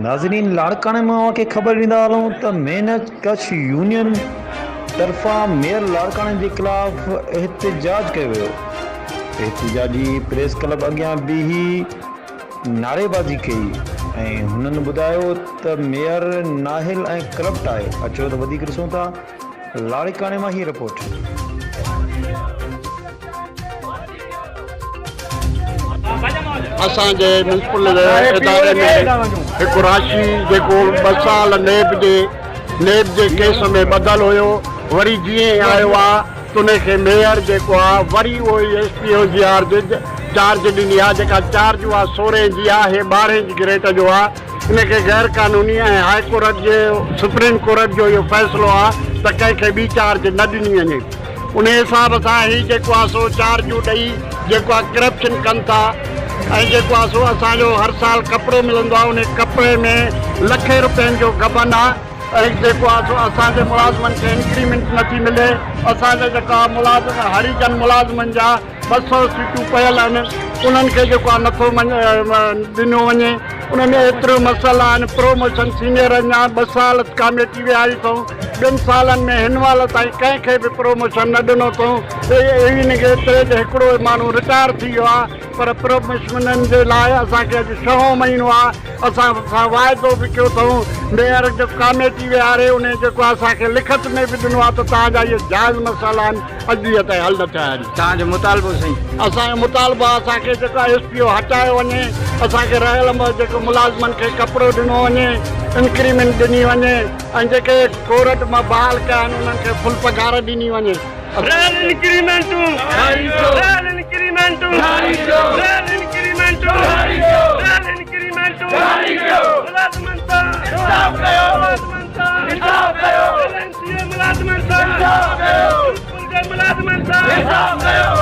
ناظرين لاڙڪاڻي مان اوهان کي خبر ڏيندا هلون ته محنت ڪش يونين طرفان ميئر لاڙڪاڻي جي خلاف احتجاج ڪيو ويو احتجاجي پريس ڪلب اڳيان بيهي نعريبازي ڪئي ۽ هنن ٻڌايو ته ميئر نااهل ۽ ڪرپٽ آهي اچو ته وڌيڪ ڏسون ٿا لاڙڪاڻي مان هي رپورٽ. اسان جي ميونسپل اداري ۾ هڪ راشي جيڪو ٻه سال نيب جي نيب جي ڪيس ۾ ٻڌل هيو وري جيئن ئي آيو آ تنهن کي ميئر جيڪو آ وري اهو ئي ايس پي او جي آر جي چارج ڏني آ جيڪا چارج اها سورهين جي آ هي ٻارهين جي گريٽ جو آ ان کي غير قانوني ۽ هاء ڪورٽ جي سپريم ڪورٽ جو اهو فيصلو آ ته ڪنهن کي ٻي چارج نه ڏني وڃي ان حساب سان هي جيڪو آ سو چارجون ڏئي جيڪو آ ڪرپشن ڪن ٿا ۽ جيڪو آ سو اسان جو هر سال ڪپڙو ملندو آ ان ڪپڙي ۾ لکين روپين جو غبن آ ۽ جيڪو آ سو اسان جي ملازمن کي انڪريمينٽ نٿي ملي اسان جا جيڪا ملازم هريجن ملازمن جا 200 سيٽون پيل آهن انهن کي جيڪو آهي نٿو ڏنو وڃي ان ۾ ايتريون مسئلا آهن پروموشن سينئرن جا ٻه سال ڪاميٽي ويهاري اٿئون ٻن سالن ۾ هن مهل تائين ڪنهن کي به پروموشن نه ڏنو اٿئون ايتري جو هڪڙو ماڻهو رٽائر ٿي ويو آهي پر پروموشنن جي لاء اسان کي اڄ ڇهون مهينو آهي اسان سان واعدو به ڪيو اٿئون ميئر جو ڪاميٽي ويهاري ان جيڪو اسان کي لکت ۾ به ڏنو آهي ته توهان جا اهي جائز مسئلا آهن اڄ ڏينهن تائين حل نه ٿيا آهن. توهان جو مطالبو سائين؟ اسان جو مطالبو آهي اسان کي جيڪو ايس پي او هٽايو وڃي اسان کي رهيل جيڪو ملازمن کي ڪپڙو ڏنو وڃي انڪريمينٽ ڏني وڃي ۽ جيڪي ڪورٽ مان بحال ڪيا آهن انهن کي فل پگهار ڏني وڃي. رهيل انڪريمينٽون رهيل انڪريمينٽون رهيل انڪريمينٽون رهيل انڪريمينٽون ملازمن سان انصاف ڪيو ملازمن سان انصاف ڪيو ايل اين سي اي ملازمن سان انصاف ڪيو ملازمن سان انصاف ڪيو.